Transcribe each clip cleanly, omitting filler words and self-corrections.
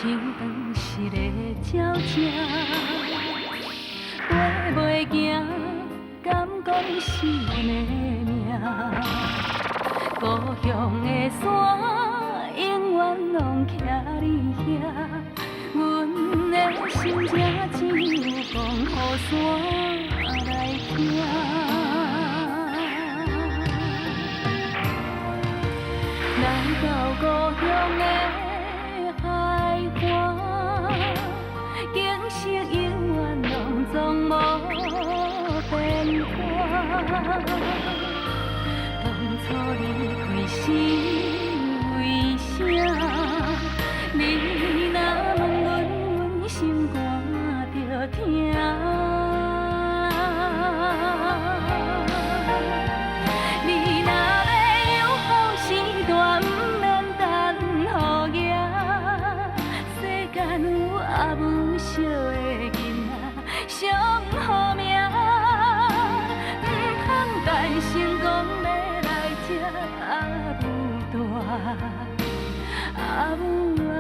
像斷失的鳥隻，飛袂行，敢講是阮的命。故鄉的山永遠攏徛佇遐，阮的心情只有講予山來聽。來到故鄉的海岸，景色永遠攏總無變化。當初離開是為啥？你若問阮，阮心肝就疼。你若欲有好時段，毋免等雨行。世間有阿母惜的囡仔上好命，毋通等成功欲來接阿母大，阿母啊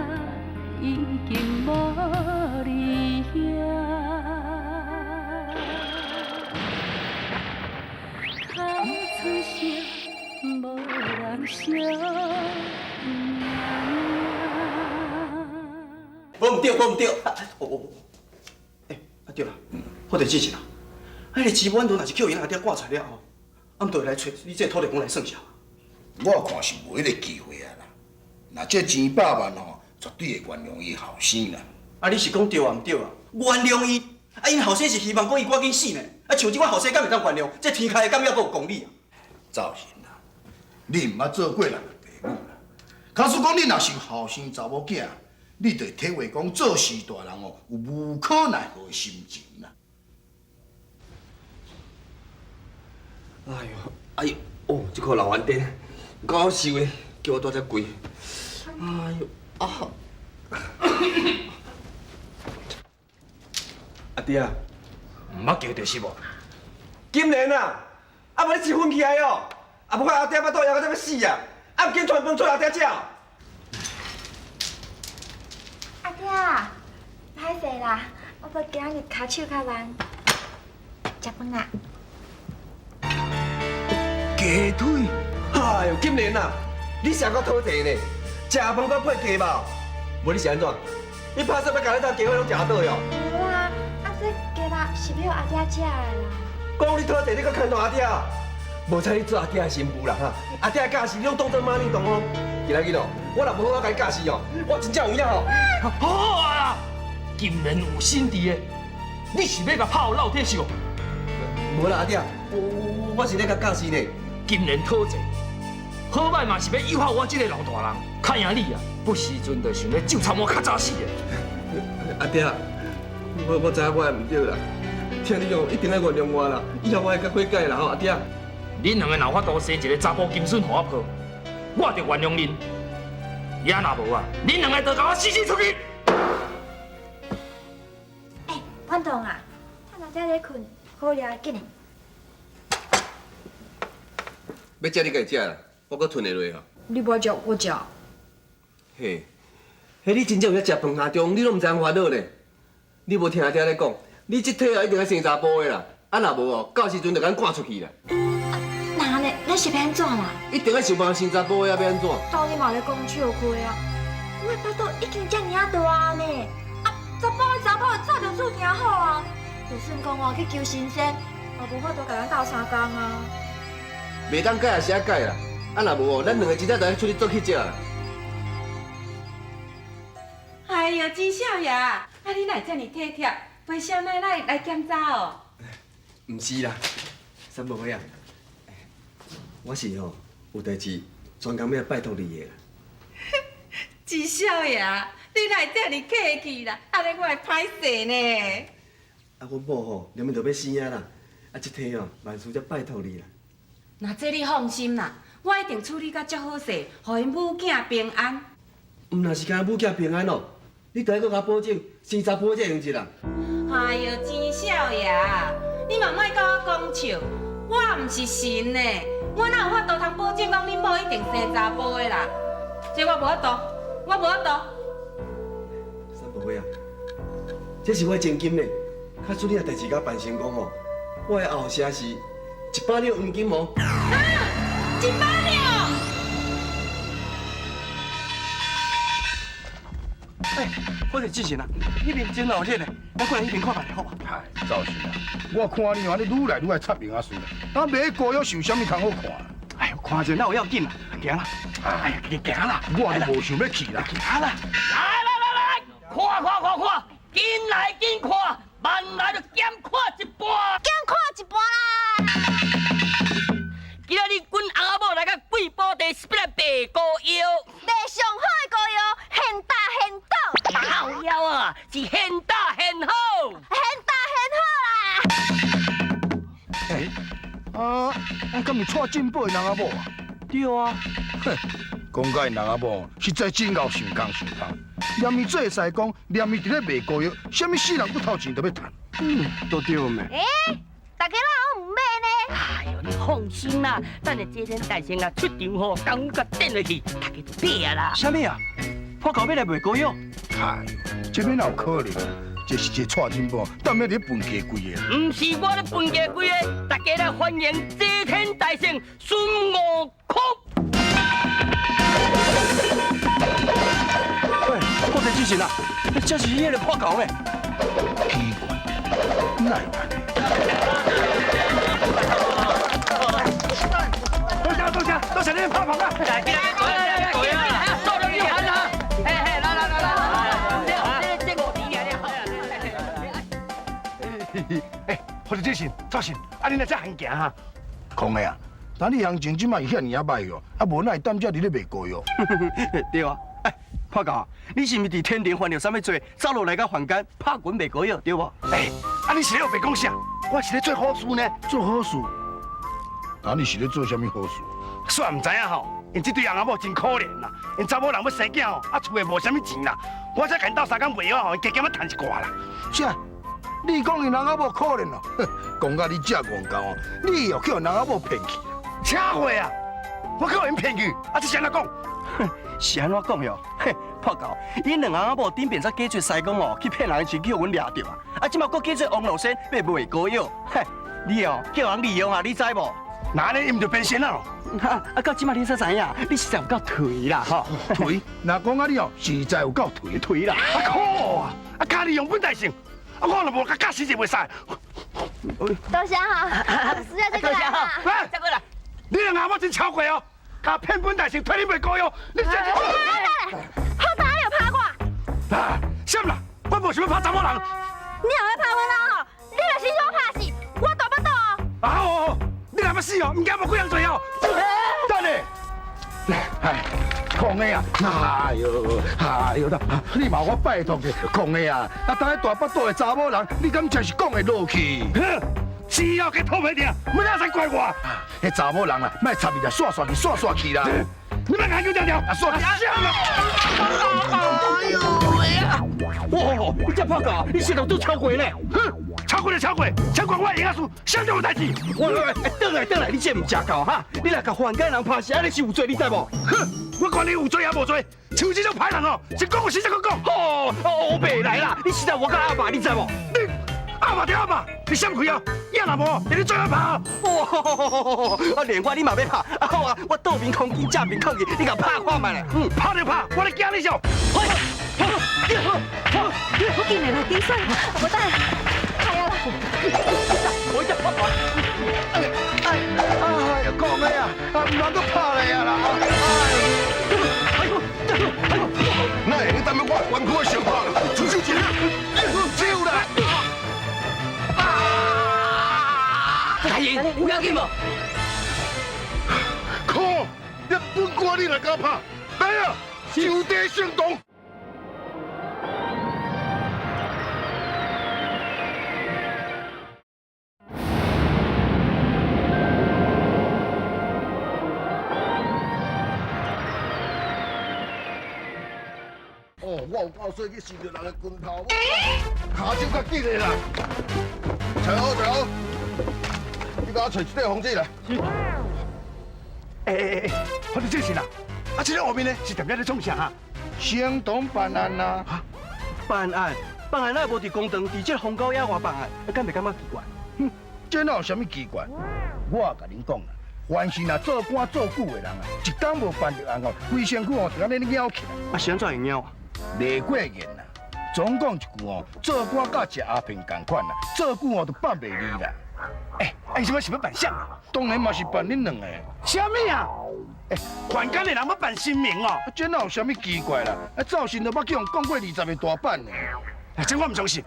已經無佇遐。哭出聲，無人惜命。無毋對，無毋對。哦哦，欸，啊對啦，好佇之前啊，彼个錢滿堂若是叫𪜶阿爹趕出來了後，啊，毋就會來揣你這個土地公來算數。我看是無彼个機會啊啦。若這錢百萬吼，絕對會原諒伊後生啦。啊，你是講對啊毋對啊？原諒伊，啊，𪜶後生是希望講伊趕緊死呢。啊，像這款後生敢會當原諒？這天開的敢猶閣有公理啊？趙賢啊，你毋捌做過人的爸母啦。假使講你若是有後生查某囝，你就會體會講做事大人哦，有無可奈何的心情啦。哎喲，哎喲，哦，這箍老番電，夠好受的，叫我蹛遮跪。哎喲，啊！阿爹啊，毋捌叫著是無？金蓮啊，啊無你是昏去來哦？啊無看阿爹腹肚枵到欲死啊！啊毋緊傳飯出阿爹食。阿爹，歹勢啦，我無今日跤手較慢，食飯啦。雞腿，哎喲，金蓮啊，你上夠討債呢？食飯閣配雞肉，無你是按怎？你拍算欲共咱兜雞血攏食倒喲？無啊，啊這雞肉是欲予阿爹食的啦。講你討債，你閣牽動阿爹？無彩你做阿爹的新婦啦哈！阿爹的教示你攏當做媽咪當哦。今仔日哦，我若無好好共伊教示哦，我真正有影哦。好啊，金蓮有心智的，你是欲共拍予落體是無？無啦，阿爹，我我是咧共教示呢。金蓮討債，好歹嘛是欲誘惑我這個老大人，較贏你啊！不時陣就想欲咒參我較早死的。阿爹，我我知影我的毋對啦，請你哦一定愛原諒我啦，以後我會較悔改啦吼，阿爹。恁兩个若有法度生一个查埔金孫予我抱，我就原諒恁。也若無啊，恁兩个就共我死死出去！欸，婉彤啊，趁阿爹咧睏，好掠緊來。欲食你家己食啦，我閣吞會落哦。你無愛食，我食。嘿，彼你真正有影食飯下中，你攏毋知影煩惱咧。你無聽阿爹咧講，你這體啊一定愛生查埔的啦。啊若無哦，到時陣就共趕出去啦。那按呢，咱是欲按怎啦？一定愛想辦法生查埔的啊，欲按怎？到你嘛咧講笑話啊！我的腹肚已經遮爾仔大呢，啊，查埔的查埔早就注定好啊。就算講哦去求神仙，嘛無法度共咱鬥相共啊。袂當改也是愛改啦，啊若無哦，咱兩个真正就愛出去做乞食啦。哎喲，錢少爺，啊你哪會遮爾體貼，陪少奶奶來檢查哦？毋是啦，三木妹啊，我是吼有代誌專工欲來拜託你的啦。錢少爺，你哪會遮爾客氣啦？按呢我會歹勢呢。啊，阮某吼明明就欲生啊啦，啊這體吼萬事才拜託你啦。那這你放心啦，我一定處理甲足好勢，予𪜶母囝平安。毋若是干焦母囝平安哦，你著愛閣共我保證生查埔才會用得啦。哎喲，錢少爺，你嘛莫佮我講笑，我毋是神呢，我哪有法度通保證講恁某一定生查埔的啦？這我無法度，我無法度。啊，這是我的千金呢。假使你若代誌共辦成功吼，我的後城是100兩黃金哦。 100兩。哎，我是之前啊，彼邊真鬧熱呢，咱過來彼邊看覓好無？唉，趙信啊，我看你按呢愈來愈愛插閒仔事啦，啊賣膏藥是有啥物通好看？哎呦，看者哪有要緊啦，行啦，哎呀，行啦，我都無想欲去啦。行啦。來來來來，看看看看，緊來緊看，慢來就減看一半，減看一半啦。今仔日阮翁仔某來到貴寶地，是欲來賣膏藥，賣上好的膏藥，現打現倒。膏藥啊，是現打現好，現打現好啦。欸，啊，啊，敢是蔡進寶的翁仔某啊？對啊。哼，講甲𪜶翁仔某實在真𠢕想工想空，連伊做師公，連伊伫咧賣膏藥，啥物死人骨頭錢都欲趁。嗯，都對咩？欸，大家哪有毋買呢？哎呦，你放心啦，等下這天大仙啊出場吼，功夫共點落去，大家就買啊啦。啥物啊？破狗欲來賣膏藥？哎呦，這欲哪有可能？這是一個蔡進寶，踮咧咧分家規个。毋是我咧分家規个，大家來歡迎齊天大聖孫悟空。喂，破地之神啊，這是彼个破狗呢？奇怪，哪會按呢？多謝多謝多謝你拍棚啊！來，來來來，來來，數了你喊啊！嘿嘿，來來來來來，這五錢爾爾。哎，破地之神，趙信，啊你若遮行行哈？空的啊！但你行情這擺是遐爾仔歹哦，啊無哪會踮遮伫咧賣膏藥？對啊，哎，破狗，你是毋是佇天庭犯了啥物罪，走落來到凡間拍滾賣膏藥，對無？哎，啊你是咧白講啥？我是咧做好事呢。做好事？啊你是咧做啥物好事？煞毋知影吼，𪜶這對翁仔某真可憐啦，𪜶查某人欲生囝吼，啊厝內無啥物錢啦，我才共𪜶鬥相共賣藥吼，加減仔趁一寡啦。啥？你講𪜶翁仔某可憐哦？講甲你這戇鳩哦，你又去予翁仔某騙去？啥話啊？我去予𪜶騙去？啊這是按怎講？是按怎講喲？嘿，破狗，𪜶兩翁仔某頂擺才假做師公哦，去騙人時去予阮掠著啊！啊，這擺閣假做王老仙欲賣膏藥，嘿，你哦叫人利用啊，你知無？那按呢，伊毋就變仙仔咯？啊啊！到這擺你才知影，你實在有夠頹啦吼！頹？若講啊你哦，實在有夠頹頹啦！啊可惡啊！啊教你用本大聖，啊我若無共教死就袂使。多謝哈，是啊，這個來啦，來，這個來。你兩翁仔某真超過哦，共騙本大聖替你賣膏藥，你這是。好大你又拍我？啊，啥啦？我無想欲拍查某人。你若欲拍阮翁吼，你若是想拍死，我大腹肚哦。啊好，你若欲死哦，毋驚無幾人做哦。等下，哎，空的啊！哎呦，哎呦啦！你嘛我拜託者，空的啊！啊，當彼大腹肚的查某人，你敢真是講會落去？死哦，計吐袂定，欲哪使怪我？彼查某人啊，莫插伊啦，煞煞去，煞煞去啦！你莫研究條條，啊，煞去！哎呦喂啊！哇，你這破狗，你舌頭都超過咧！哼，超過就超過，超過我會用仔輸，啥種代誌？喂喂喂，轉來轉來，你這毋食夠哈？你若共凡間人拍死，按呢是有罪，你知無？哼，我管你有罪抑無罪，像這種歹人哦，是講有死才閣講。吼，烏白來啦！你實在我佮阿爸，你知無？你阿爸就阿爸，你閃開哦！也若無，你最好拍哦！哇！啊，連我你嘛欲拍？啊好啊，我倒面空拳，正面抗去，你共拍看覓咧？嗯，拍就拍，我咧驚你啥？我竟然來頂水，無等，開啊啦！我一拍哎哎呀，講的啊，啊，毋通閣拍咧啊啦！哎呦，哎呦，哎呦！哪會？你踮咧我冤屈的相拍，出手一手啦！大英，有要緊無？靠！你本官你若敢拍，來啊！就地行動！哦，我有夠衰去受著人的拳頭，跤手較緊的啦。找好找好，你共我揣一塊紅紙來。欸欸欸，發生這事啦！啊，這个後面呢是踮遐咧創啥啊？相同辦案啊！辦案，辦案哪會無佇公堂，佇這個荒郊野外辦案，敢袂感覺奇怪？哼，這哪有啥物奇怪？我共恁講啦，凡是若做官做久的人啊，一工無辦著案哦，規身軀哦就按呢蟯起來。啊，是按怎會蟯啊？袂過癮啦。總講一句哦，做官佮食鴉片仝款啦，做久哦就放袂離啦。欸，啊，伊這擺是欲扮啥啊？當然嘛是扮恁兩個。啥物啊？欸，凡間的人欲扮神明哦？這哪有啥物奇怪啦？啊，灶神都捌去予人講過20個大板呢。這我毋相信。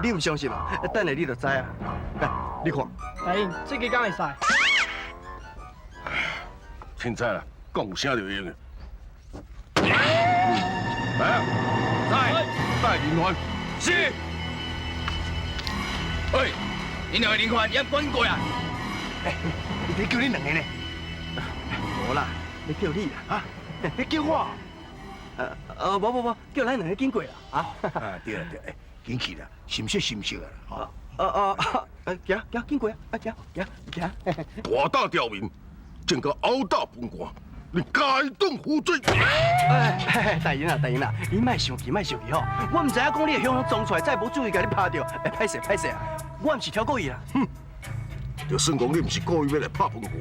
你毋相信啊？等下你就知啊。來，你看。大人，這个敢會使？凊彩啦，講有聲就會用的。來啊！在，帶林凡。是。喂，恁兩个林凡，也趕過來。欸，伊佇叫恁兩个呢？無啦，咧叫你啦。啊？你叫我？無無無，叫咱兩个緊過啦。啊？啊，對啦對，欸，緊去啦，心色心色啊。哦哦哦，行行緊過啊，啊行行行。大膽刁民，正共毆打本官，你該當負罪。哎，大人啊，大人啊，你莫生氣，莫生氣吼！我毋知影講你會雄雄撞出來，再無注意共你拍著，欸，歹勢歹勢啊！我毋是超故意啦。哼，就算講你毋是故意欲來拍本官，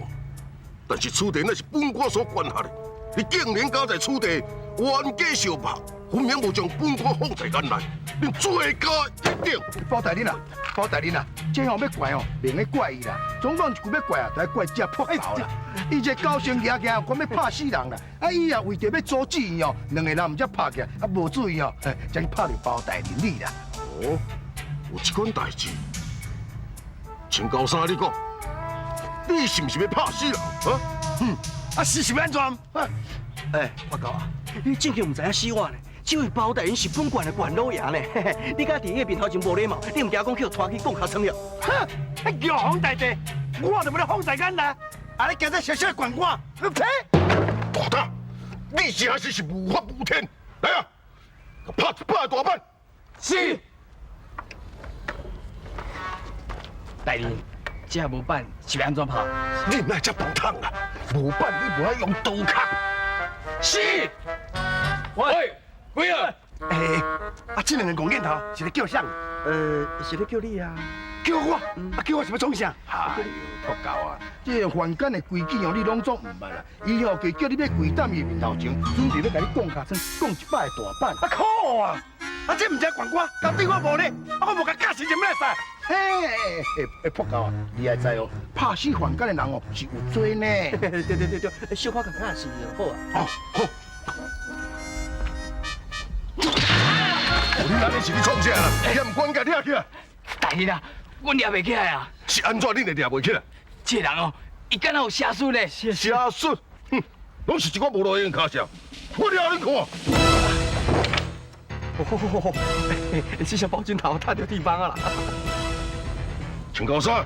但是此地乃是本官所管轄的，你竟然敢在此地冤家相拍，分明無將本官放在眼內，你罪加一等。包大人啊，包大人啊，這吼欲怪哦，袂用怪伊啦。總講一句欲怪啊，就愛怪這破狗啦。伊這狗性行行，講欲拍死人啦。啊，伊也為著欲阻止伊哦，兩个人毋才拍起來，啊，無注意哦，才去拍著包大人你啦。哦，有這款代誌。陳高三，你講，你是毋是欲拍死人？啊？嗯，啊是是欲按怎？欸，破狗啊，你真正毋知影死我呢？這位包大人是本縣的縣老爺呢，你敢佇伊面頭前無禮貌？你毋驚講去予拖去摃尻川了？哼，玉皇大帝，我就無咧放在眼內，啊你驚這小小的縣官，你呸！大膽，你是還是是無法無天？來啊，拍100個大板。是。大人，這無板是欲按怎拍？你莫遮笨桶啦，無板你無愛用刀鵲。是。喂，幾啊？欸，啊，這兩個戇囡頭是咧叫啥？是咧叫你啊。叫我？啊，叫我是欲創啥？哎喲，破狗啊！這个凡間的規矩哦，你攏總毋捌啦。伊哦，加叫你欲跪踮伊面頭前，準備欲共你摃尻川，摃100个大板。啊，可惡啊！啊，這毋知縣官，敢對我無禮，啊，我無共教死就欲來使。嘿，欸欸，破狗啊！你愛知哦，拍死凡間的人哦是有罪呢。對對對對，小可共教死就好啊。哦，好。你按呢是咧創啥啦？嫌管共掠起來。大人啊，阮掠袂起來啊。是按怎恁會掠袂起來？這个人哦，伊敢若有邪術咧。邪術？哼，攏是一寡無路用跤數，我掠恁看。哦，這下包君頭踏著地方啊啦！陳高山，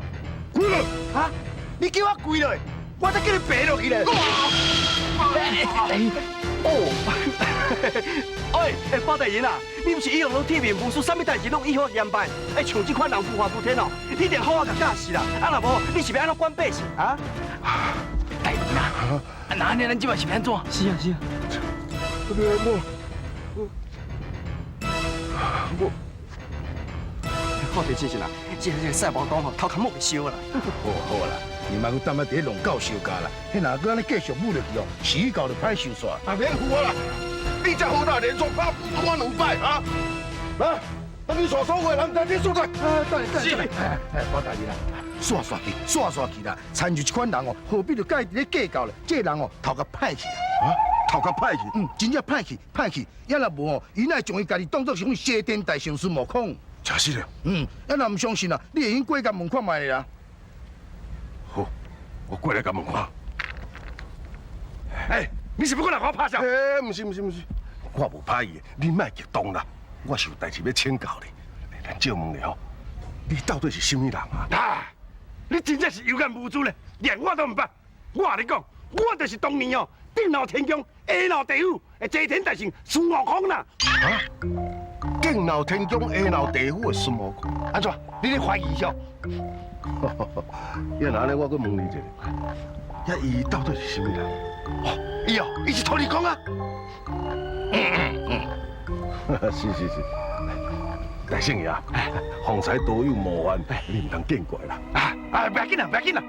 跪落！啊！你叫我跪落，我才叫你爬落去咧！哦，喂，欸，包大人啊，你毋是一向攏鐵面無私，啥物代誌攏依法嚴辦？欸，像這款人無法無天哦，你一定好好共教示啦！啊，若無，你是欲按怎管百姓啊？大人啊，啊，那按呢，咱這擺是欲按怎？是啊，是啊。我看佇精神啦，這個賽博講吼，頭殼莫會燒啦。好好啦，你莫閣踮遐佇咧弄狗相加啦。彼若閣按呢繼續舞落去哦，死狗就歹受煞。啊，免唬我啦！你這好膽連續拍本官兩擺啊！來，等你煞所有的人佇這所在。啊，等下等下，哎哎，包大人啦，煞煞去，煞煞去啦！親像這款人哦，何必就佮伊佇咧計較咧？這人哦，頭殼歹去啦。啊，頭殼歹去？嗯，真正歹去，歹去。也若無哦，伊哪會將伊家己當作是齊天大聖孫悟空？真實的。嗯，啊若毋相信啊，你會用過來共問看覓啦。好，我過來共問看。欸，你是欲閣來共我拍啥？欸，毋是毋是毋是，我無拍伊，你莫激動啦。我是有代誌欲請教你，咱借問你吼，你到底是啥物人啊？啊！你真正是有眼無珠咧，連我都毋捌。我共你講，我就是當年哦，頂鬧天宮，下鬧地府，齊天大聖孫悟空啦。啊！頂鬧天宮，下鬧地府的孫悟空，按怎？你咧懷疑啥？呀，那按呢，我閣問你一下，呀，伊到底是啥物人？哦，伊哦，伊是土地公啊。是是是，大圣爷，方才多有冒犯，你毋通见怪啦。啊啊，不要紧啦，不要紧啦。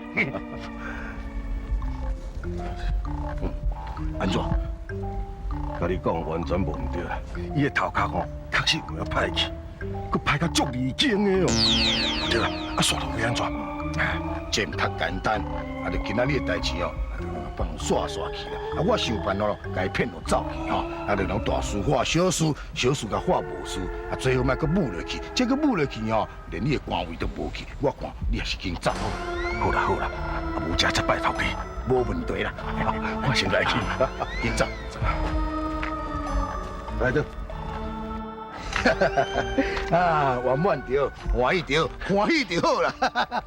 按怎？共你讲完全无毋对啦，伊的头壳吼，确实有影歹去，阁歹甲足离经的哦。对啦，啊，煞落会按怎？这毋较简单，啊，就今仔日的代志哦，啊，就放煞煞去啦。啊，我想办法咯，共伊骗落走去吼，啊，就人大事化小事，小事共化无事，啊，最好莫阁舞落去，这阁舞落去吼，连你的官位都无去。我看你也是紧走好。好啦好啦，啊，无遮才拜头家，无问题啦。我先来去，紧走。来的。啊，圆满著，欢喜著，欢喜就好啦。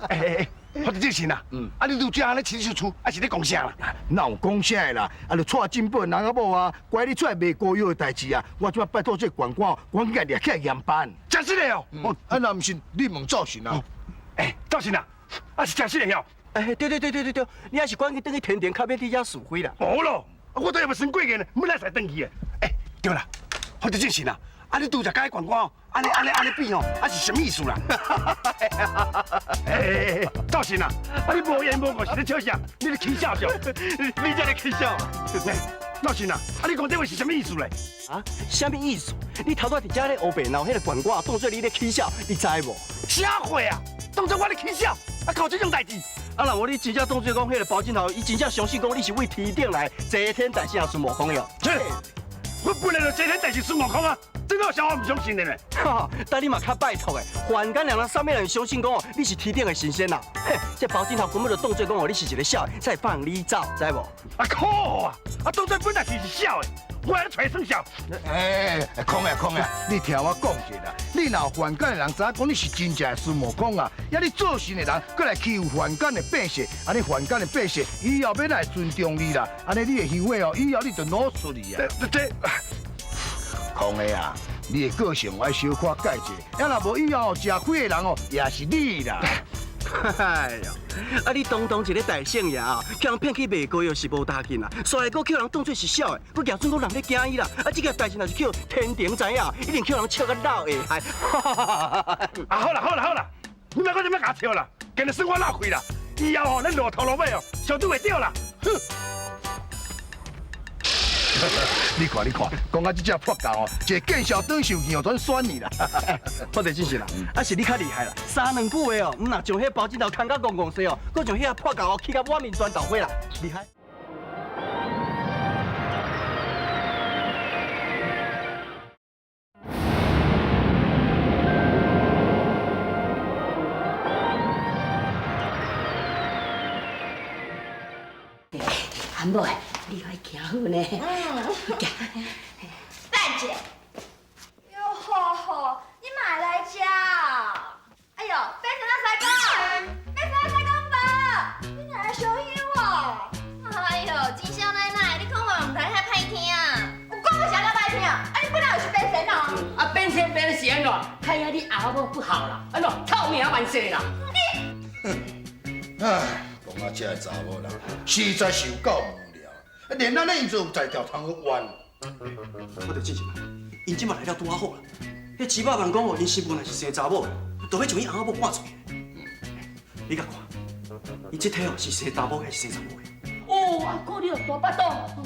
哎哎哎，发这事啦，啊，你拄则按呢亲手厝，啊是咧讲啥啦？哪有讲啥的啦？啊，就蔡进宝人仔某啊，拐你出来卖膏药的代志啊，我这摆拜托这个县官，赶紧共掠起来严办。真实的哦。啊，若毋信，你问赵信啊。哎，赵信啊，啊是真实的哟。哎，对对对对对对，你还是赶紧转去天庭，较免伫遮是非啦。无咯，我都还袂算过瘾呢，欲来使转去的。哎，对啦，发这事啦。啊！你拄则共彼县官哦，按呢按呢按呢比吼，啊是啥物意思啦？哎哎哎，赵信啊，啊你无缘无故是咧笑啥？你咧起笑啥？你才咧起笑。赵信啊，啊你讲这话是啥物意思咧？啊，啥物意思？你头拄伫遮咧乌白闹，彼个县官当作你咧起笑，你知无？啥话啊？当作我咧起笑？啊，靠这种代志？啊，若无你真正当作讲彼个包金头，伊真正相信讲你是为天顶来齐天大圣孙悟空哟。切！我本来就齐天大圣孙悟空啊！这个啥我毋相信的呢？哈，但你嘛较拜托的，凡间人人啥物人相信讲哦，你是天顶的神仙啦。嘿，这包青头根本就当作讲哦，你是一个痟的，才会放你走，知无？啊可恶啊！啊当作本来就是痟的，我还揣算痟。哎，空啊空啊！你听我讲一下啦，你若凡间的人知影讲你是真正的孙悟空啊，抑你做神的人，阁来欺负凡间的百姓，按呢凡间的百姓以后欲来尊重你啦，按呢你的香火哦，以后你就攞出去啊。这。空的啊！你的个性爱小可改者，啊若无以后食亏的人哦，也是你啦。哎呦，啊你堂堂一个大圣爷啊，叫人骗去卖膏药是无打紧啦，煞会阁叫人当作是痟的，阁举准讲人咧惊伊啦。啊，这件代志若是叫天庭知影，一定叫人笑甲老下海。啊好啦好啦好啦，你莫阁这么共笑啦，今日算我落亏啦，以后吼咱路头路尾哦，相拄袂著啦。哼。你看，你看，讲到这只破狗哦，一个见笑转受气哦，全选你啦。我就真是啦，啊是你较厉害啦，三两句话哦，毋若将彼包枕头牵甲戆戆西哦，阁将彼个破狗哦气甲满面砖头火啦，厉害。阿某，你爱行好呢。行。蛋姐，哟吼吼，你嘛会来遮？哎呦，变成阿师公，变成阿师公伯，你哪来相休哦？哎呦，真少奶奶，你讲话毋知遐歹听。有讲啥较歹听？啊，你本来就是变神哦。啊，变神变是按怎？看下你阿某不好啦，按怎臭名万世啦。你，唉。讲啊，这个查某人实在是有够无聊，连咱呢做在条通去冤。我就进前啊，𪜶这马来了拄仔好啦。彼七百万讲哦，𪜶身份若是生查某的，就欲将𪜶翁仔某赶出去。你共看，伊这体哦是生查某还是生查某的？哦，阿哥你有大腹肚，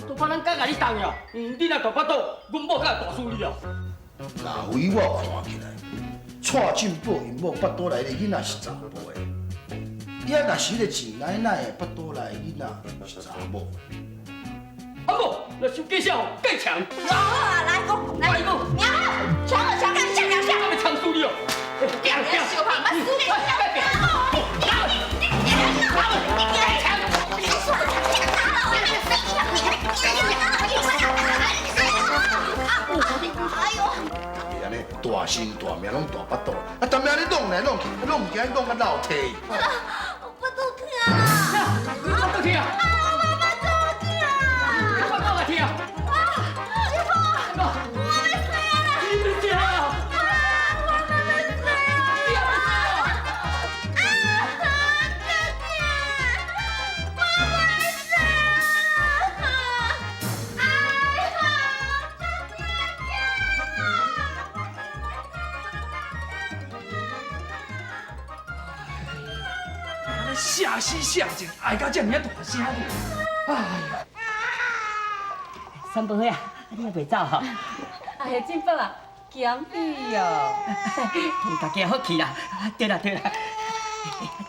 大腹咱敢共你动呀？你若大腹肚，阮某敢会大输你哦。若依我看起来，蔡进宝𪜶某腹肚内的囡仔是查埔的。伊啊，若是彼个钱奶奶的腹肚内囡仔是查某。阿某，若想计较，计强。好啊，来讲，来讲，娘，强二强干，下两下。我要强输你哦！强强，小胖，我输你。哎呦！安呢大身大命拢大腹肚，啊，踮遐咧弄来弄去，拢毋惊弄甲落体。我肚疼啊！我肚疼啊！啊，我妈肚疼！我妈疼！啊，师傅，我欲死啊！你欲死啊！啊，我妈欲死啊！你也欲死啊！啊，哥哥，我欲死啊！哎呀，哥哥！写死写情，爱到遮尔啊大声咧。哎呀，三宝啊，你也袂走吼？哎呀，进宝啊，恭喜哦！家己福气啦。对啦对啦，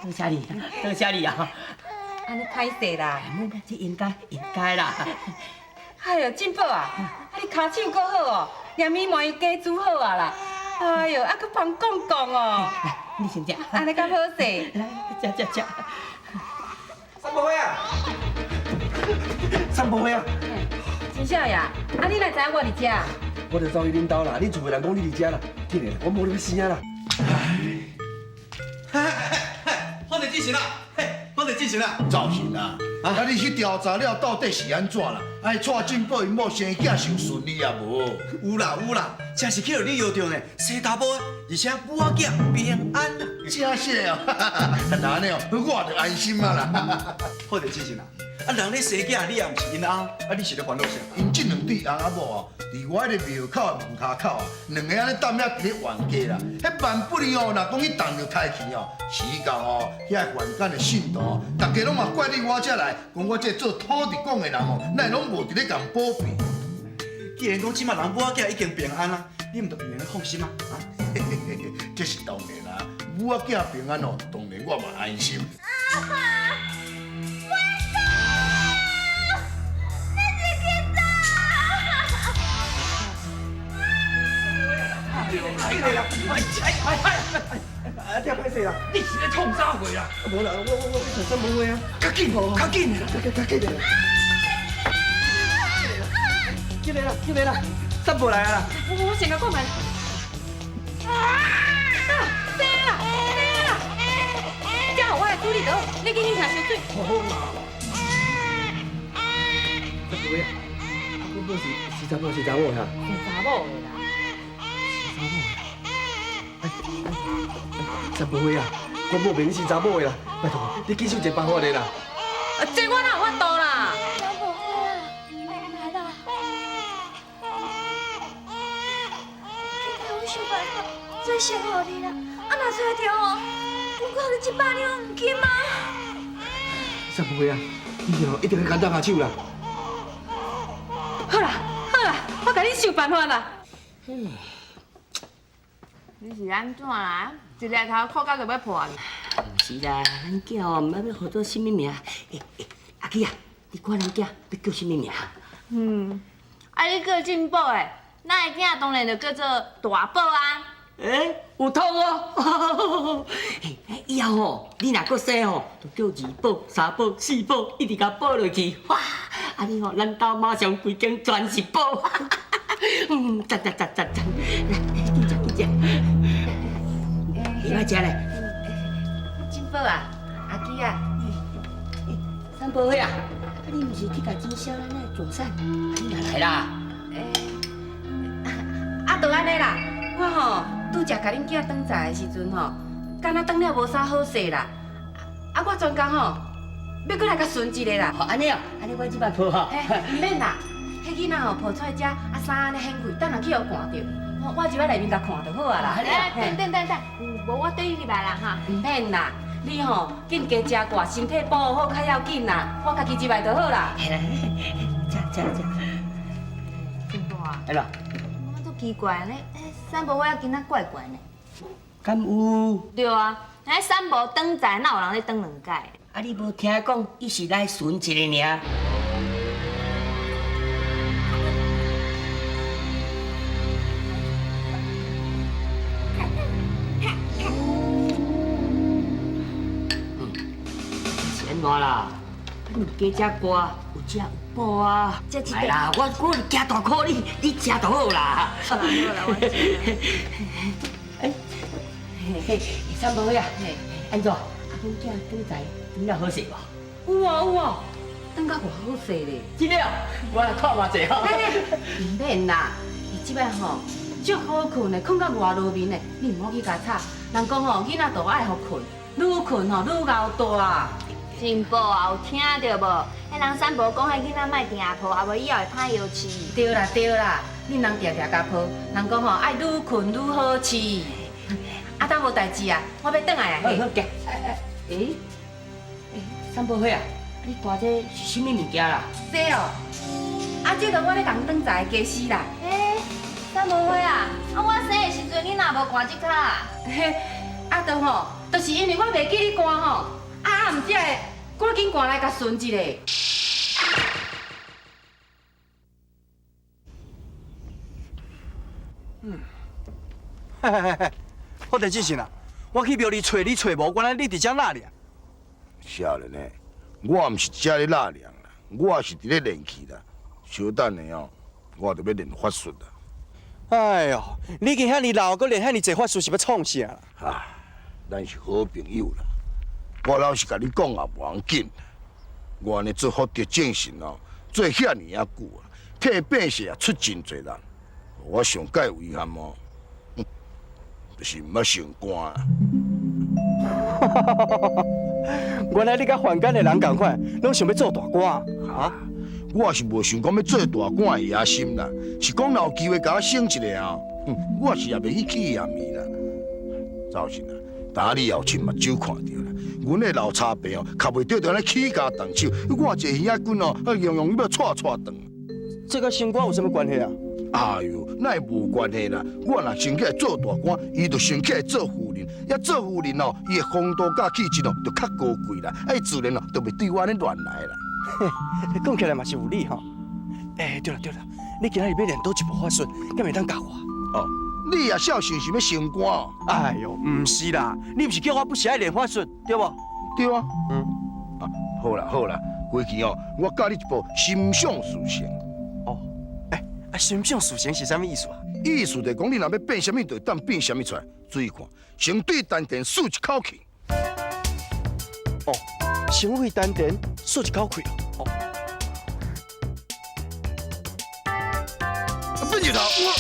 多谢你，多谢你啊！按呢歹势啦，这应该应该啦。哎哟，进宝啊，啊你跤手阁好哦，连米糜伊加煮好啊啦。哎哟，啊阁芳讲讲哦。来，你先食。按呢较好势。来，食食食。三宝花啊！三宝花啊！钱少爷，啊你哪知影我伫遮？我就走去恁兜啦，恁厝的人讲你伫遮啦，紧的，我某咧欲死啊啦！我就进行啦，嘿，我就进行啦。赵信啊，啊你去调查了，到底是按怎啦？哎，蔡进宝𪜶某生囝上顺利啊无？有啦有啦，真是去予你摇著呢，生查埔的，而且母仔囝平安啊。真是哦，那按呢哦，我就安心啊啦。好就进行啦。啊，人咧生囝，你也毋是𪜶翁，啊，你是咧烦恼啥？𪜶这两对翁仔某哦，伫我彼个庙口的门跤口啊，两个按呢踮遐伫咧冤家啦。彼万不利哦，若讲去动著胎气哦，时到哦，遐凡间的信徒哦，逐家拢嘛怪你我遮来，讲我这做土地公的人哦，哪会拢无伫咧共保庇？既然讲这摆人母仔囝已经平安啦，你毋就袂用放心啊？啊，这是当然啦，母仔囝平安哦，当然我嘛安心。来啦！哎哎哎哎！啊，这歹势啦！你是咧创啥货啦？无啦，我去找三宝花啊！较紧，较紧，较紧！进来啦，进来啦，三宝来啊啦！我先共看觅。啊，生啦，生啦！交予我来处理就好，你紧去听烧水。好啦。三宝啊，阮某是查某是查某哈？是查某的啦。三宝花啊，我某明明是查某的啦，拜托你紧想一个办法咧啦。啊，这我哪有法度啦？三宝花啊，来啦！紧替阮想办法，再生予你啦！啊，若揣著哦，我看你这百两黄金啊！三宝花啊，你哦一定要共搭下手啦。好啦好啦，我共你想办法啦。你是按怎啦？一日头哭到就欲破去。毋是啦，咱囝哦，毋捌欲号做啥物名？欸欸，阿基啊，你看咱囝欲叫啥物名？嗯，啊你叫进宝的，咱的囝当然就叫做大宝啊。欸，有通哦。以后吼，你若阁生吼，就叫二宝、三宝、四宝，一直共宝落去。哇，按呢吼，咱兜马上规间全是宝。嗯，赞赞赞赞赞，来，紧食紧食。你爱食咧？进宝啊，阿基啊，三宝花啊，啊你毋是去共钱少奶奶做产，你哪来啦？啊，就按呢啦，我吼拄则共恁囝转载的时阵吼，敢若转了无啥好势啦。啊，我专工吼欲阁来共巡一下啦。哦，按呢哦，按呢我这摆抱吼。毋免啦，彼囡仔吼抱出来遮，啊衫按呢显开，等下去予看著。我入来内面共看就好啊啦。等等等等，无我缀你入来啦哈。毋免啦，你吼紧加食寡，身体保护好较要紧啦。我家己入来就好啦。来，食食食。进宝啊。来啦。我足奇怪呢，三宝我今仔怪怪呢。敢有？对啊，那三宝转载，哪有人咧转两摆？啊，你无听讲，伊是来巡一下尔。是按怎啦？你加食寡，有食有补啊。来啦，我惊大箍你，你食就好啦。好啦好啦，我食。哎，嘿，三宝啊，按怎？啊，阮囝转来转了好势无？有哦有哦，转甲偌好势咧。真的哦，我来看嘛者吼。毋免啦，伊这摆吼足好睏的，睏甲偌落眠的，你毋好去共吵。人讲吼，囡仔都爱予睏，愈睏吼愈𠢕大。进宝啊，有听著无？彼人三婆讲，彼囡仔莫定抱，啊无以后会歹药饲。对啦对啦，恁人定定共抱，人讲吼爱愈睏愈好饲。啊，当无代志啊，我欲转来啊。好，行。欸，三宝花啊，你挂这是啥物物件啦？这哦，啊，这就我咧共转载的家私啦。欸，三宝花啊，啊我生的时阵你若无挂这卡？嘿，啊，就吼，就是因为我袂记你挂吼，啊，毋才会赶紧挂来共顺一下。嗯，嘿嘿嘿，福地进行啊！我去庙里揣你揣无，原来你伫遮纳凉。少年的，我毋是遮咧纳凉啦，我是伫咧练气啦。稍等下哦，我就欲练法术啦。哎哟，你已经遐尔老，阁练遐尔济法术，是欲创啥啦？啊，咱是好朋友啦。我老实共你讲也无要紧。我按呢做福德正神哦，做遐尔仔久啊，替百姓也出真济力。我上盖遗憾哦，就是毋捌升官啦。原来你佮凡间的人仝款，拢想欲做大官啊？我是无想讲欲做大官的野心啦，是讲若有机会共我升一下哦，我是也袂去气嫌伊啦。赵信啊，今你后亲目睭看著啦，阮的老差爸哦，较袂著就按呢起家动手，我一个耳仔棍哦，啊，样样欲掣掣断。这佮升官有啥物关系啊？哎哟，哪会无关系啦？我若升起来做大官，伊就升起来做夫人。抑做夫人哦，伊的风度佮气质哦，就较高贵啦。啊，伊自然哦，就袂对我按呢乱来啦。嘿，讲起来嘛是有理吼。欸，对了对了，你今仔日欲练佗一部法术，敢会当教我？哦，你也孝顺是欲升官哦？哎哟，毋是啦，你毋是叫我不是爱练法术，对无？对啊。嗯。啊，好啦好啦，过去哦，我教你一部心想事成。啊，心想事成是啥物意思啊？意思就是讲，你若欲变啥物，就会当变啥物出来。注意看，先对丹田吸一口气。哦，先对丹田吸一口气哦。变石头，我。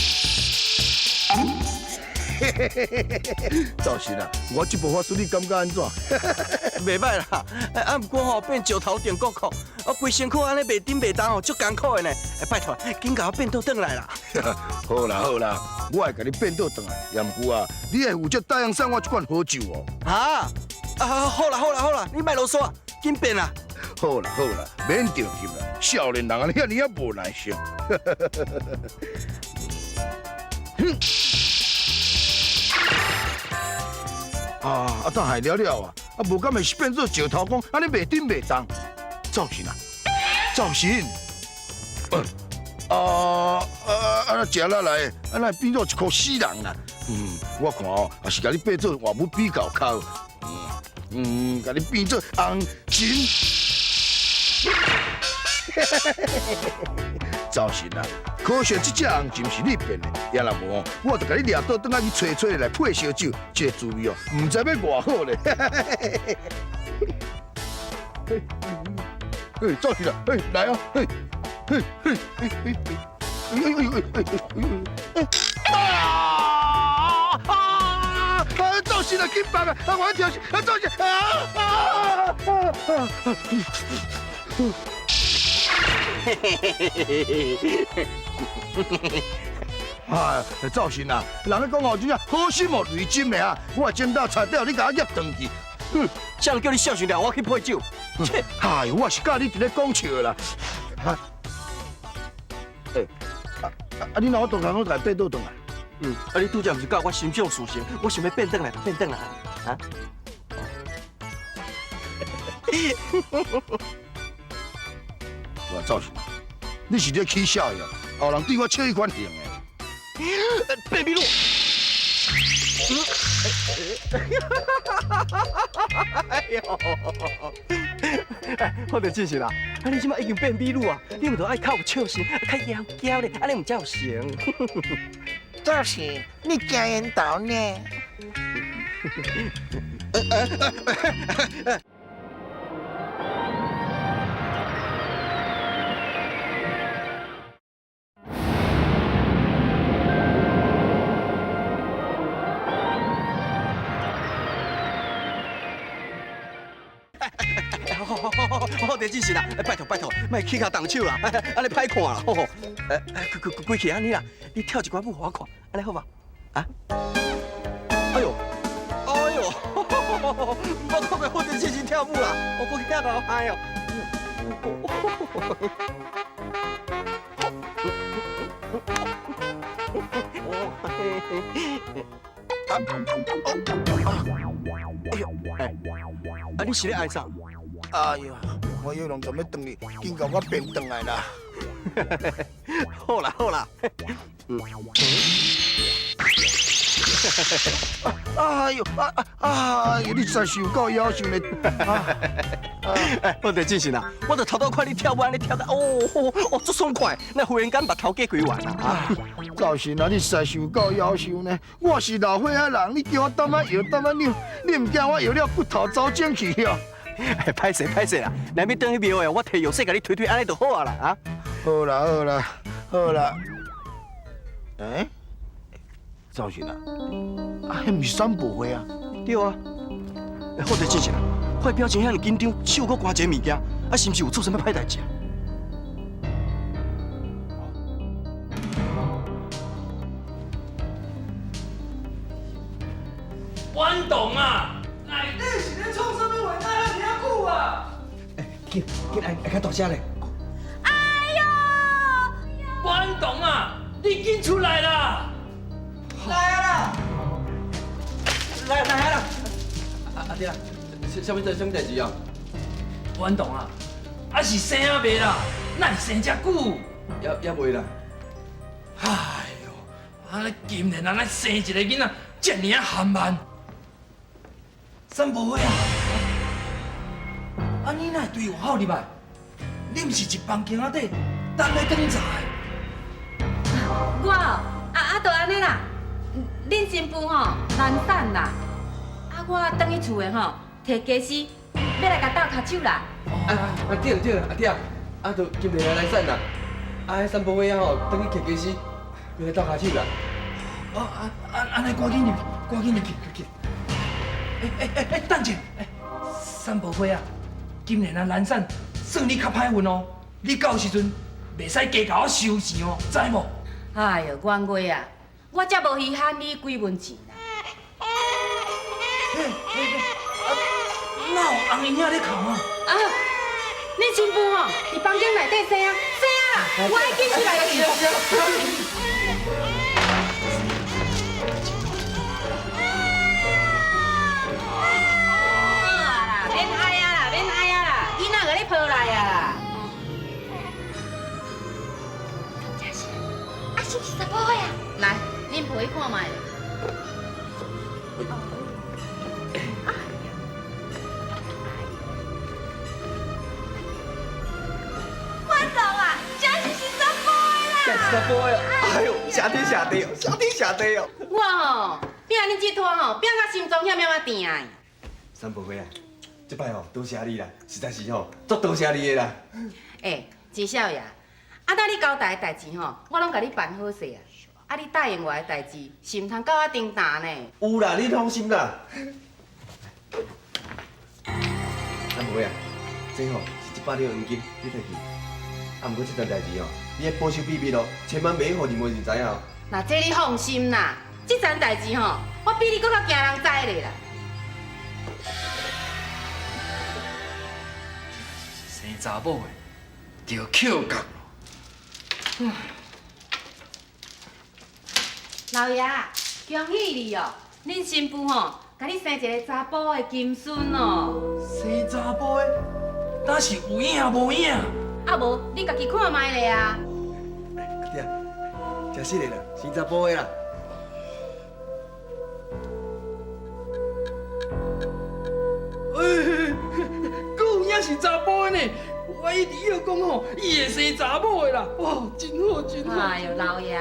嘿嘿嘿嘿嘿，赵信啊，我这部法术你感觉按怎？袂䆀啦，啊，毋过吼变石头定国库，我规身躯按呢袂振袂动吼，足艰苦的呢。拜托，紧共我变倒转来啦。好啦好啦，我会共你变倒转来，也毋过啊，你会负责答应送我一罐好酒哦。哈？啊，好啦好啦好啦，你莫啰嗦啊，紧变啦。好啦好啦，免着急啦，少年人按呢遐尔仔无耐性。啊！啊，等害了了啊！啊，无敢会是变做石头公，按呢袂振袂动。赵信啊，赵信，啊啊啊！食落来，啊，哪会变做一箍死人啊？嗯，我看哦，也是共你变做活物比较较好。嗯嗯，共你变做红金。赵信啊，可惜这只红金是你变的，也若无哦，我就共你掠倒转来去吹吹来配烧酒，这个滋味哦，毋知欲偌好咧。嘿，赵信啊，嘿，来啊，嘿，嘿，嘿，嘿，嘿，哎呦呦呦哎呦呦！啊啊啊！赵信啊，紧放啊！啊，我跳啊，赵信啊啊啊啊！嘿嘿嘿嘿嘿嘿嘿！啊，赵信啊，人咧讲哦，真正好心莫雷针的啊！我剪刀插掉，你共我夹转去。哼，啥人叫你孝顺了，我去配酒。切！哎呦，我是佮你伫咧讲笑啦。欸，啊，你若我当然我共变倒转来。嗯，啊，你拄才毋是教我心想事成，我想欲变转来就变转来啊。我赵信，你是咧起痟呀？后人对我笑彼款型的。变美女。哎呦！好著真是啦，啊你这马已经变美女啊，你毋著爱较有笑心，较妖娇咧，按呢毋才有型。赵信，你惊缘投呢？好，好，真是啦！拜托拜托，莫起跤动手啦，按呢歹看啦！吼，规规规气按呢啦，你跳一寡舞予我看，按呢好无？啊？哎呦，哎呦！我看过好阵进行跳舞啦，我阁遐够嗨哦！哎呦，哎，啊你是咧爱啥？哎呦，我药拢准欲转去，紧共我变转来啦。好啦好啦。哎呦啊啊！哎呦，你实是有够夭寿呢！哎，我得进行啊！我就头拄看你跳舞，按呢跳得哦哦，足爽快！那忽然间把头家归完啦啊！赵神啊，你实在是有够夭寿呢！我是老岁仔人，你叫我担仔摇担仔扭，你毋惊我摇了骨头走精去哦？哎，歹势歹势啦，若欲转去庙的，我提药水共你推推，按呢就好啊啦啊！好啦好啦好啦，哎，赵神啊，啊，彼毋是三宝花啊？对啊，哎，好在进前啊，我表情遐尔紧张，手阁挎一个物件，啊，是毋是有做啥物歹代志啊？婉彤啊，内底是咧创啥物话？哪遐尔久啊？哎，紧紧来，来较大声咧！哎呦！婉彤啊，你紧出来啦！来啊啦！来来啊啦！阿弟啊，啥物代啥物代志啊？婉彤啊，啊是生啊未啦？哪会生遮久？也未啦。哎呦，啊金莲啊，咱生一个囡仔，遮尔啊含慢。三宝花啊，啊你哪会对外口入来？你毋是一房间仔底等咧转查的？我哦，啊就按呢啦。恁新妇吼难产啦，啊我转去厝的吼，提家私欲来共斗跤手啦。啊啊对对，阿弟啊，啊就金莲来产啦，啊彼三宝花仔吼，转去提家私，欲来斗跤手啦。哦啊啊按呢赶紧入去，赶紧入去，去。哎哎哎哎，等者，哎，三宝花啊，金莲啊难产，算你较歹运哦。你到时阵袂使加共我收钱哦，知无？哎呦，阮月啊，我才无稀罕你几文钱啦。哪有红婴仔咧哭啊？啊，你新妇吼，伫房间内底生啊，生啊啦，我爱紧出来去。好啊啦，免哀啊啦，免哀啊啦，囡仔共你抱来啊啦。真是，啊是毋是查埔的啊？来，恁陪伊看觅。我懂啊，真是是查埔的啦！真是查埔的，哎呦，谢天谢地哦，谢天谢地哦。我吼，拼恁这拖吼，拼到心脏险险仔疼的。三宝花啊，这摆吼多谢你啦，实在是吼足多谢你的啦。欸，钱少爷，啊，当你交代的代志吼，我拢共你办好势啊。啊，你答应我的代志，是毋通到我顶担呢？有啦，你放心啦。三宝花啊，这吼是100两黄金，你摕去。啊，毋过这件代志吼，你爱保守秘密哦，千万袂予任何人知影哦。那这你放心啦，这层代志吼，我比你阁较惊人知咧啦。生查某的，就扣角。老爷，恭喜你哦！恁新妇吼，共你生一个查埔的金孙哦。生查埔的，敢是有影无影？啊无，恁家己看觅咧啊。阿弟啊，真实的啦，生查埔的啦。哎，阁有影是查埔的呢！我一直臆讲吼，伊会生查某的啦。哦，真好真好。哎呦，老爷，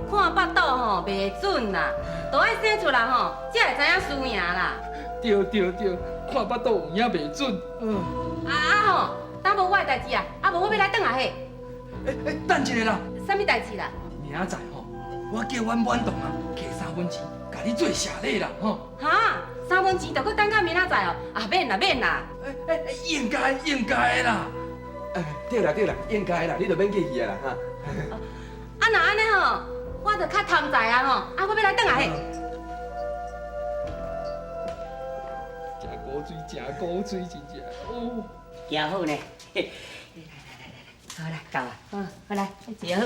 看腹肚吼袂准啦，都爱生出来吼，才会知影输赢啦。对对对，看腹肚有影袂准。嗯。啊啊吼，等无我的代志啊，啊无我欲来转啊嘿。欸欸，等一下啦。啥物代志啦？明仔载吼，我叫阮满同啊，摕3分钱，共你做谢礼啦吼。哈，3分钱就阁等到明仔载哦？啊，免啦免啦。欸欸，应该应该啦。哎，对啦对啦，应该啦，你就免客气啊啦哈。啊，若按呢吼，我就较贪财啊吼，啊，我欲来转啊嘿。古锥，誠古锥，真正。哦，行好呢。來來來來，好來，夠啊，好，好來，坐好，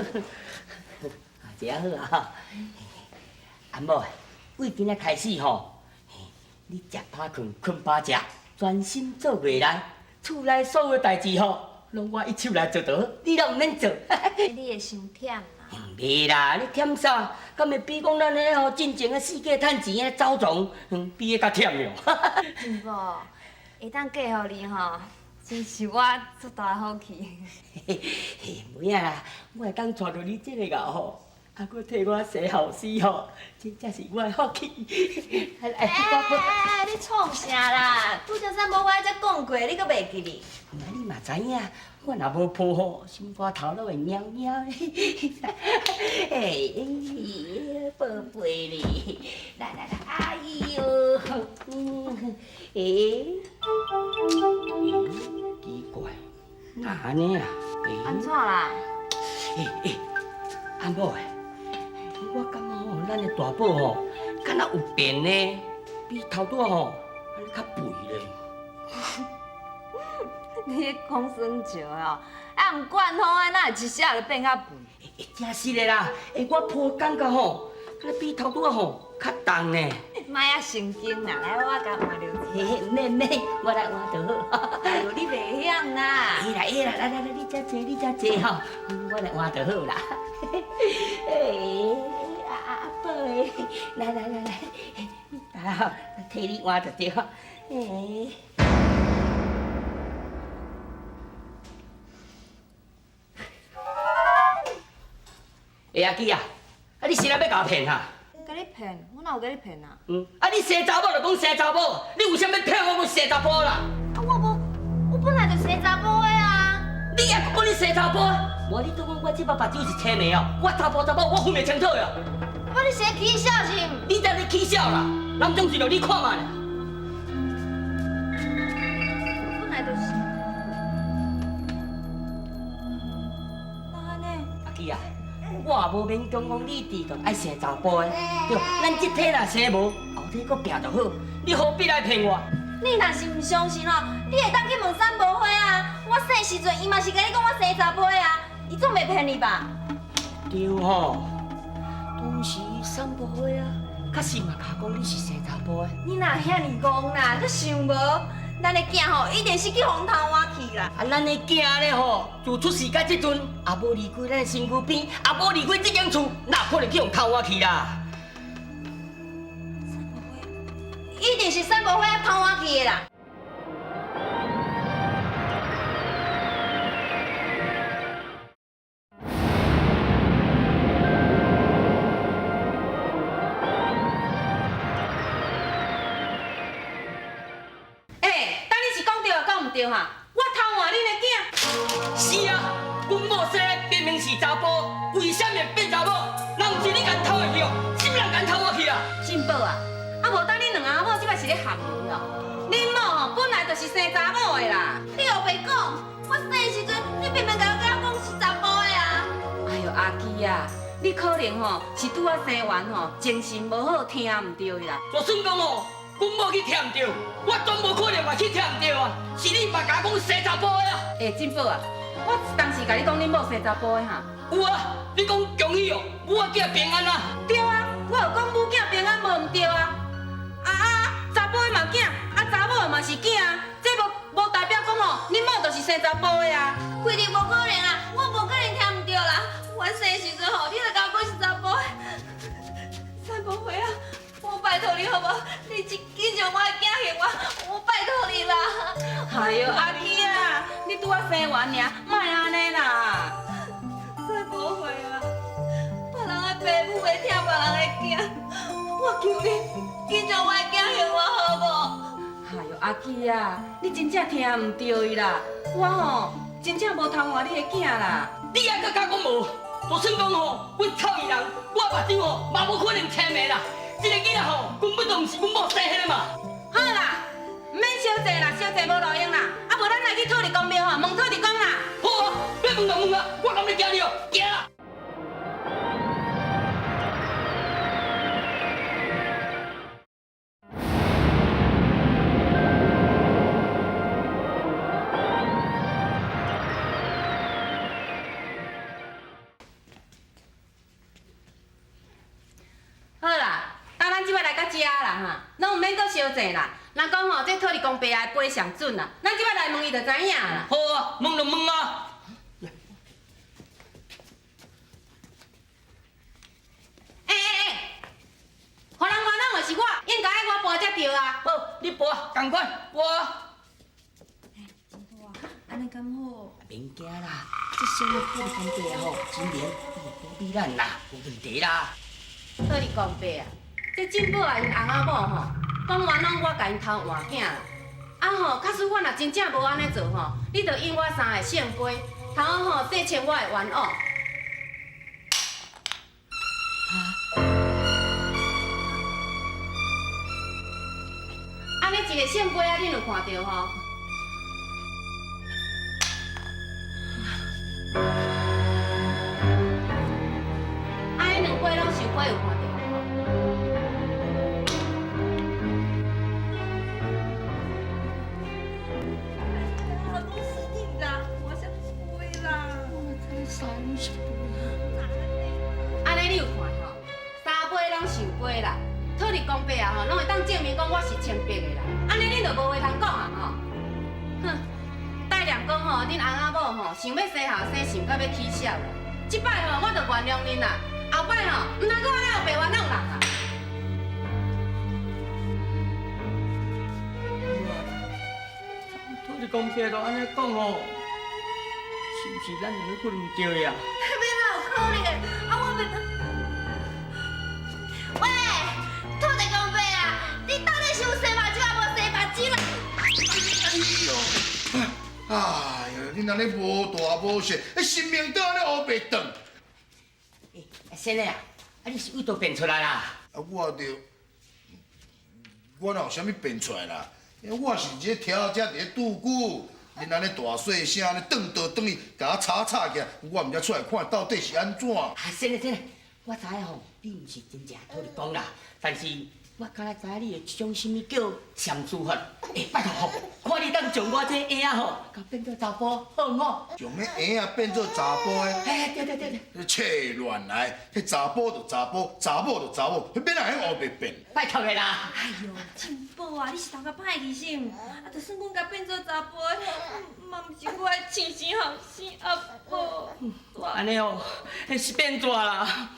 坐好啊。阿某，為今仔開始吼，你食飽睏，睏飽食，專心做藝人，厝內所有代誌吼，攏我一手來做就好，你攏毋免做。你會傷忝啦。袂啦，你忝啥？敢會比講咱彼吼進前的四界趁錢的走傱，比彼較忝喲。進寶，會當嫁予你吼，真是我足大福氣。嘿，無影啦，我會當娶著你這個𠢕吼，啊，閣替我生後生吼，真正是我的福氣。來來，欸，你創啥啦？拄才三寶我才講過，你閣袂記哩？你嘛知影，我若無抱吼，心肝頭攏會貓貓的。欸，寶貝哩，來來來，哎喲，欸，奇怪，哪按呢啊？按怎啦？欸欸，阿某欸，我感覺吼，咱的大寶吼，敢若有變呢，比頭拄仔吼，按呢較肥咧。你咧講耍笑哦？啊，毋管風啊，哪會一下就變較肥？欸，真實的啦！欸，我抱感覺吼，敢若比頭拄仔吼較重呢。莫遐神經啦，來，我共換尿。嘿，免免，我來換就好。哎喲，你袂曉啦。會啦會啦，來來來，你遮坐，你遮坐吼，我來換就好啦。欸，阿寶的，來來來來，來，替你換就對。欸。欸，阿基啊，啊你是咧欲共我騙哈？共你騙？我哪有共你騙啊？啊你生查某就講生查某，你為啥物騙我講生查埔啦？啊我無，我本來就生查埔的啊！你猶閣講你生查埔？無你拄講我這擺目睭是青眉哦，我查埔查某我分袂清楚哟。我你是咧起笑是毋？你才咧起笑啦！人總是著你看覓啦。本來就是。哪按呢？阿基啊。我也無勉強講你佇就愛生查埔的，對，咱這體若生無，後體閣拼就好。你何必來騙我？你若是毋相信吼，你會當去問三寶花啊。我生時陣，伊嘛是共你講我生查埔的啊，伊總袂騙你吧？對吼，當時三寶花啊，確實嘛共我講你是生查埔的。你哪遐爾戇啦？你想無？咱的囝吼，一定是去予人偷換去啦。啊，咱的囝咧吼，自出世到這陣，也無離開咱的身軀邊，也無離開這間厝，哪有可能去予人偷換去啦？一定是三寶花偷換去的啦。對哈，我偷換恁的囝。是啊，阮某生的明明是查埔，為啥物會變查某？若毋是你共偷的去哦，啥物人共偷我去啊？進寶啊，啊無等恁兩翁仔某這擺是咧含你哦。恁某吼本來就是生查某的啦。你烏白講，我生的時陣，你明明共我講是查埔的啊。哎喲，阿基啊，你可能吼是拄仔生完吼，精神無好，聽毋著啦。就算講吼。阮某去聽毋著，我總無可能嘛去聽毋著啊！是你嘛共我講生查埔的啊！欸，進寶啊，我當時共你講恁某生查埔的哈？有啊，你講恭喜哦，母仔囝平安啊！對啊，我有講母囝平安無毋對啊！啊啊，查埔的嘛囝，啊查某的嘛是囝啊，這無代表講吼，恁某就是生查埔的啊！肯定無可能啊，我無可能聽毋著啦！我生的時陣吼，你就共我講是查埔的，三寶花啊！我拜託你好無？你這緊將我的囝還我，我拜託你啦！哎喲，阿基啊，你拄仔生完爾，莫按呢啦！再無會啊，別人的爸母袂疼別人的囝，我求你，緊將我的囝還我好無？哎喲，阿基啊，你真正聽毋著伊啦！我吼真正無偷換你的囝啦！你猶閣敢講無？就算講吼，阮臭伊人，我目睭吼嘛無可能青眉啦！這個囡仔吼，根本就毋是阮某生彼個嘛。好啦，毋免相爭啦，相爭無路用啦。啊，無咱來去土地公廟吼，問土地公啦。好啊，欲問就問啊，我敢欲驚你哦，驚啦！食啦哈，攏毋免閣相爭啦。人講吼，這土地公伯仔的杯上準啦，咱這擺來問伊就知影啦。好啊，問就問啊。欸欸欸，予人冤枉的是我，應該愛我跋才對啊。好，你跋，仝款跋。按呢敢好？免驚啦，這小的土地公伯吼，真靈，伊會保庇咱啦，無問題啦。土地公伯啊，這進寶啊，𪜶翁仔某吼，講冤枉我共𪜶偷換囝啦。啊吼，假使我若真正無按呢做吼，你就用我三个聖杯，通好吼洗清我的冤枉。按呢一个聖杯啊，恁有看著吼？啊，彼兩杯攏收杯有看著無？啊，拢死定啦，我啥杯啦？我这三是杯。按呢你有看吼？三杯攏受杯啦，土地公伯啊吼，攏會當證明講我是清白的啦。按呢恁就無話通講啊吼。哼，帶念講吼，恁翁仔某吼想欲生後生，想到欲起痟啦。這擺吼，我就原諒恁啦。後擺吼，毋通閣按呢烏白冤枉人啦。土地公伯都按呢講吼，是毋是咱兩個可能毋對啊？欲哪有可能？啊，我袂。喂，土地公伯啊，你到底是有生目睭抑無生目睭啦？哎呦！哎呦，你按呢無大無小，神明都按呢烏白轉。欸，先生啊，啊你是佗佗變出來啦？啊，我著，我哪有啥物變出來啦？我是佇這柱仔遮佇咧拄久，恁按呢大細聲，按呢轉倒轉去，共我吵吵起來，我毋才出來看到底是按怎。啊，先生先生，我知影吼，你毋是真正土地公啦，但是我敢若知影你會這種啥物叫禪術法。欸，拜託吼，看你當將我這嬰仔吼，共變做查埔，好毋好？將彼嬰仔變做查埔的？欸，對對對對。你切亂來，彼查埔就查埔，查某就查某，彼欲按怎烏白變？拜託的啦。哎呦，進寶啊，你是頭殼歹去是毋？啊，就算講共變做查埔的，嘛毋是我的親生後生阿寶。按呢哦，彼是變怎啦？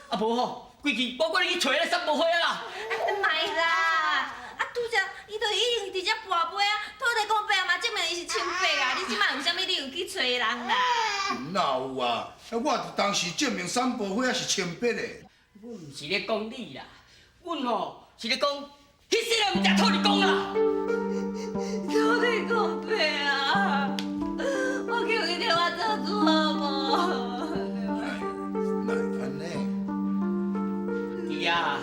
啊無吼，規氣我閣去揣彼三寶花仔啦。莫啦，啊拄才伊就已經佇遮跋杯啊，土地公伯嘛證明伊是清白啊，你這擺有啥物理由去揣人啦？哪有啊？我當時證明三寶花仔是清白的。阮毋是咧講你啦，阮吼是咧講，彼世人毋食土地公啦。土地公伯啊，我求你替我做主好無？哪會按呢？是啊，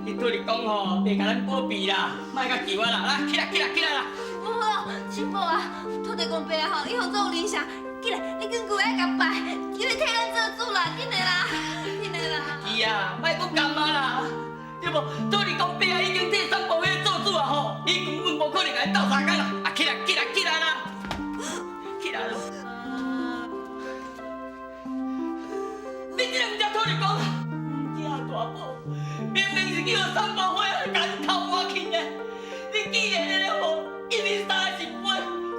彼土地公吼袂共咱保庇啦，莫共求啊啦，來起來起來起來啦！無無，進寶啊，土地公伯啊吼，伊予做有靈性，起來，你緊規愛共拜，求伊替咱做主啦，緊來啦，緊來啦！是啊，莫閣感啊啦，對無？土地公伯啊已經替三寶花做主啊吼，伊根本無可能共咱鬥相共啦！啊，起來起來起來啦，起來咯！你這個毋食土地公，毋食大寶，明明是去予三寶花共咱偷換去的，你竟然按呢予因為三個聖杯，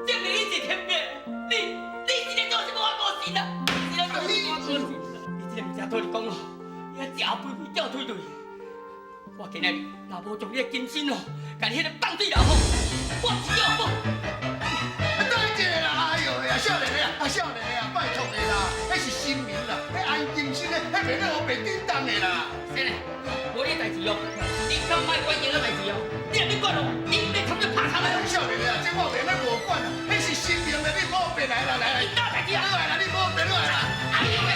證明你是清白，你是咧做啥物我無信啊！你是咧做啥物我無信啊！你這個毋食土地公哦，伊食肥肥叫腿腿。我今仔日若無將你的金身哦，共你彼个放水流吼，我是叫寶。等一下啦，哎呦呀，少年的啊，少年的啊，拜託的啦，彼是神明啦，彼安金身的，彼袂咧烏白叮當的啦。先生，無你的代誌哦，你敢莫管𪜶的代誌哦，你若欲管哦，𪜶欲通你拍空的。少年的啊，這我袂咧無管啦，彼是神明的，你莫變來啦，來來，大代誌啊，來啦，你莫變來啦。哎呦喂！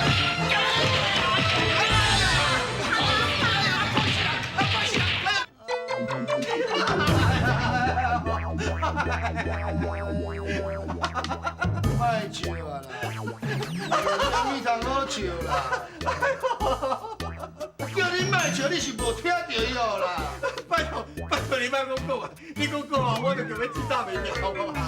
莫笑啊啦，啥物通好笑啦？叫你莫笑，你是無聽著伊哦啦。拜託拜託，你莫閣講啊！你閣講啊，我就著欲志打袂牢啊！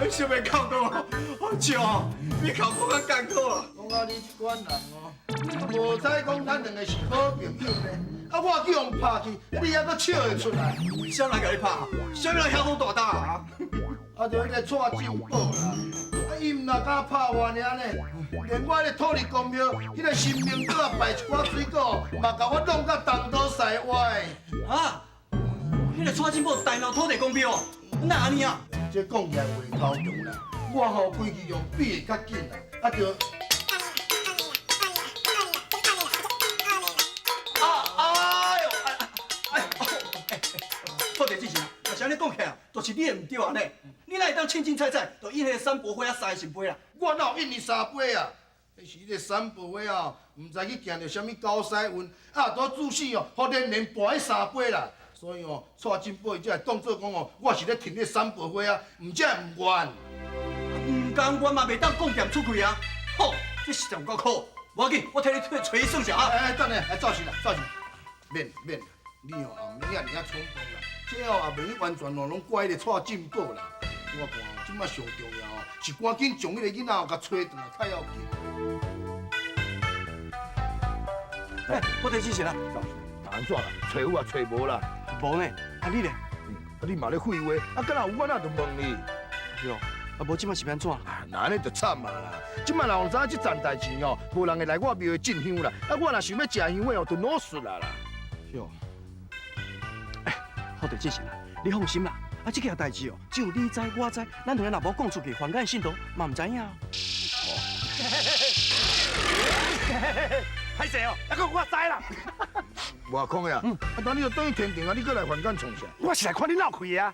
想袂到講哦，好笑哦，比哭閣較艱苦啊！講到你這款人哦。無彩講咱兩个是好朋友呢，啊我去予拍去，你猶閣笑會出來？啥人共你拍？啥人遐好大膽啊？啊，就彼个蔡進寶啦，啊伊毋若敢拍我爾呢，連我彼个土地公廟，彼个神明閣啊拜一寡水果，嘛共我弄甲東倒西歪。啊！彼个蔡進寶大鬧土地公廟，哪按呢啊？這講起來話頭長啦，我吼規氣用比會較緊啦，啊就。啊哎呦！哎哎！土地主神啊，若是按呢講起來，就是你的毋對啊呢。你哪會當清清彩彩，就飲彼个三寶火仔三个聖杯啦？我哪有飲伊三杯啊？彼是彼个三寶火啊，毋知去行著啥物狗屎運，啊，拄注死哦，予連連跋彼三杯啦。所以哦，蔡進寶伊才會當做講哦，我是咧趁彼三寶火啊，毋才會毋願。毋甘願嘛，袂當講掂出去啊！吼，這實在有夠苦。無要緊，我替你揣伊算賬啊！哎，等下，哎，趙神啊，趙神，免免，你哦也毋免遐爾仔衝動啦，這哦也袂完全哦，攏怪彼个蔡進寶啦。我看哦，這擺上重要哦，是趕緊將彼个囡仔哦，共揣轉來較要緊。哎，我提醒啦，按怎啦？揣有啊，揣無啦？無呢？啊你咧？啊你嘛咧廢話，啊敢若有我哪就問你？喲，啊無這擺是欲按怎？啊，那按呢就慘啊啦！這擺若予人知影這層代誌哦，無人會來我廟進香啦。啊，我若想欲食香的哦，就老實啊啦。喲，哎，好地進行啦，你放心啦。啊，這件代誌哦，只有你知我知，咱兩个若無講出去，凡間信徒嘛毋知影。歹勢哦，猶閣有我知啦。外空的啊，啊，等你就轉去天庭啊，你閣來凡間創啥？我是來看你鬧開的啊。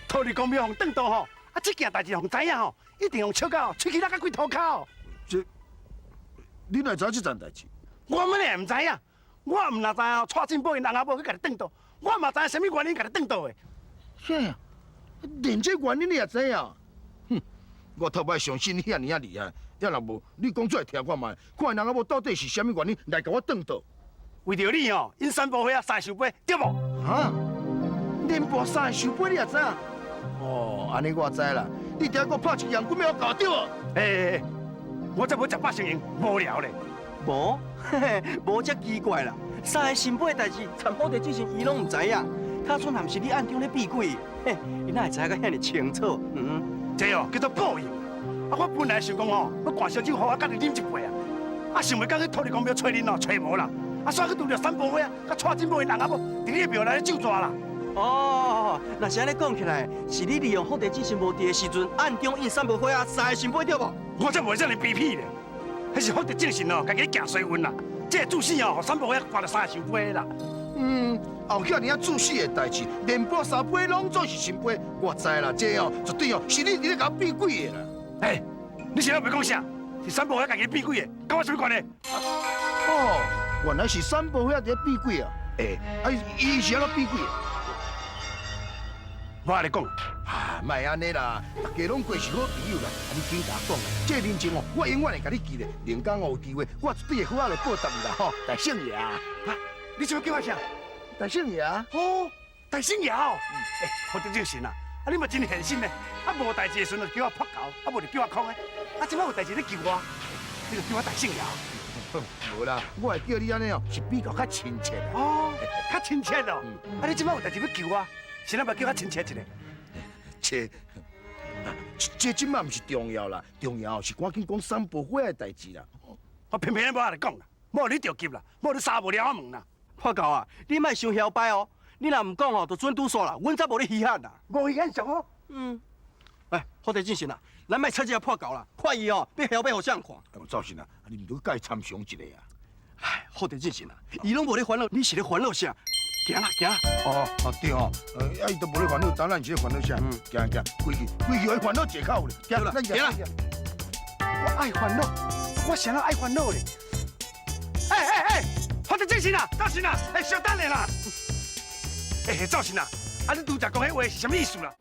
土地公廟予斷道吼，啊，這件代誌予知影吼，一定予笑到喙齒落甲規塗跤。這，你哪會知這層代誌？我乜會毋知影？我毋若知哦，蔡進寶𪜶翁仔某去共你斷道，我嘛知影啥物原因共你斷道的。啥呀？連這原因你也知影？哼！我頭擺相信你遐爾仔厲害，抑若無你講出來聽看覓，看𪜶翁仔某到底是啥物原因來共我斷道？為著你哦，飲三寶火仔三個壽杯，對無？哈？連跋三個壽杯你也知影？哦，按呢我知啦。你佇遐閣拍一個洋棍欲我搞對無？欸，我才無食百姓閒，無聊咧。無，嘿嘿，無才奇怪啦。三个聖杯的代誌，參寶地之前伊攏毋知影。假使若毋是你暗中咧避鬼，嘿，伊哪會知影甲遐爾清楚？嗯，這哦叫做報應。啊，我本來想講吼，欲灌燒酒，予我家己啉一杯啊。啊，想袂到去土地公廟揣恁哦，揣無啦。啊，煞去拄著三寶火仔，佮蔡進寶𪜶翁仔某，佇你的廟內咧咒蛇啦。哦，若是按呢講起來，是你利用福地之神無佇的時陣，暗中飲三寶火仔三個聖杯對無？我才袂遮爾卑鄙咧！彼是福地正神哦，家己咧行衰運啦。這個注死哦，予三寶火仔灌著三個聖杯啦。嗯，後遐爾仔注死的代誌，連跋三杯攏總是聖杯，我知啦，這哦絕對哦是你佇咧共我變鬼的啦。欸，你是咧欲講啥？是三寶火仔家己變鬼的，佮我啥物關係？哦，原來是三寶火仔佇咧變鬼啊！欸，啊伊是按怎變鬼的？我按呢講，啊，莫按呢啦，大家攏過是好朋友啦，啊，你緊共我講啦，這個人情哦，我永遠會共你記咧。明天哦有機會，我絕對會好好來報答你啦，吼，大聖爺啊！你想欲叫我啥？大聖爺啊！哦，大聖爺哦！欸，福德正神啊，啊你嘛真現實呢！啊無代誌的時陣就叫我破狗，啊無就叫我空的，啊這擺有代誌你求我，你就叫我大聖爺。無啦，我會叫你按呢哦，是比較較親切哦，較親切哦。啊你這擺有代誌欲求我？是咱欲叫較親切一下。這這這擺毋是重要啦，重要是趕緊講三寶火的代誌啦。我偏偏無愛來講啦，無你著急啦，無你三無了門啦。破狗啊，你莫傷囂掰哦！你若毋講哦，就准拄煞啦，阮才無你稀罕啦。無稀罕上好。嗯。哎，福地正神啊，咱莫揣這个破狗啦，看伊哦，欲囂欲予誰看？趙神啊，你毋著佮伊參詳一下啊？哎，福地正神啊，伊攏無咧煩惱，你是咧煩惱啥？行啦，行啦。哦哦對哦，啊伊都無咧煩惱，當咱是咧煩惱啥？行行，規氣規氣予伊煩惱一下較有咧。行啦，行啦。我愛煩惱，我啥人愛煩惱咧？哎哎哎，福地正神啊，趙神啊，哎，稍等下啦。哎，趙神啊，啊你拄才講彼話是啥物意思啦？